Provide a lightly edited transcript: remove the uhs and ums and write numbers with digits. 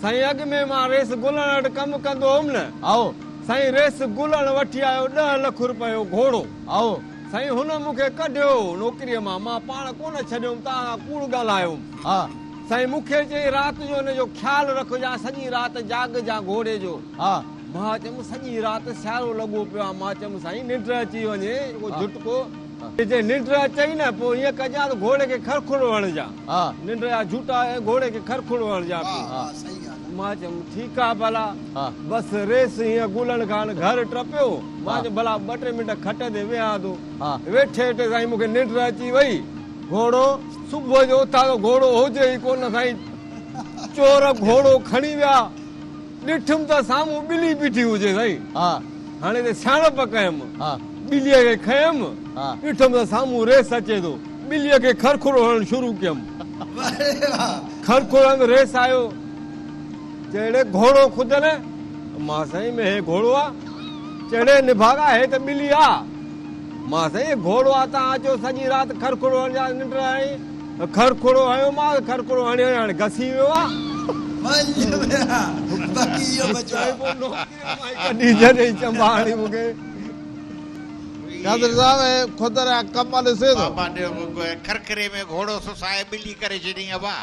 سائين اڳ ۾ مان رئيس گلڻ وٽ ڪم ڪندو هوم نه. هائو. سائين رئيس گلڻ وٺي آيو ڏهه لک روپيه گهوڙو. هائو. سائين هن مون کي ڪڍيو هو نوڪريء مان، مان پاڻ ڪونه ڇڏيوم توهان کان ڪوڙ ڳالهايوم. ها. سائين مون کي چيائين رات جو هن جو خيال رکجان سڄي رات جاڳجان گهوڙي جو. ها. مان چيم سڄي رات سيارو لڳو پيو آ مان چيم سائين ننڊ اچي وڃي ڪو جهٽڪو. جي ننڊ اچئي نه پوء ائين ڪجان ته گهوڙي کي کرکڙو هڻجان. ها. ننڊ جا جهوٽا ۽ گهوڙي کي کرکڙو هڻجان پيو. ها. مان چيم ٺيڪ آ ڀلا. ها. بس رئيس هيئن گلڻ کان گهر ٽپيو. مان ها. چيم ڀلا ٻه ٽي منٽ کٽ تي ويهان ٿو. ها. ويٺي ويٺي سائين مون کي ننڊ اچي وئي. گهوڙو. صبح جو اٿان ته گهوڙو هجي ئي ڪونه سائين. چور گهوڙو کڻي ويا. ڏٺم ته سامهون ٻلي بيٺي هجي سائين. ها. هاڻي ته سياڻپ ڪيم. ها. ٻليء کي کنيم. ها. ڏٺم ته سامهون رئيس اچي ٿو. ٻليء کي کرکرو هڻڻ شروع ڪيم. کرکرو هڻندي رئيس آيو. چئي اڙي گهوڙو خود نه. مان سائين ۾ هي گهوڙو آ. چئي اڙي نڀاڳا هي ته ٻلي آ. مان سائين هي گهوڙو آ تان اچو سڄي رات کرکرو هڻجان ننڊ آئي. کرکرو هنيومانس کرکرو هڻي هڻي هاڻي گسي ويو آ. سائين پوء نوڪريء مان ئي ڪڍي ڇڏيائين چنبا هڻي مون کي. قادر صاحب هي خدر جا ڪم ڏسي ٿو. بابا ڏيو کرکري ۾ گهوڙو سسائي ٻلي ڪري ڇڏيائين ابا.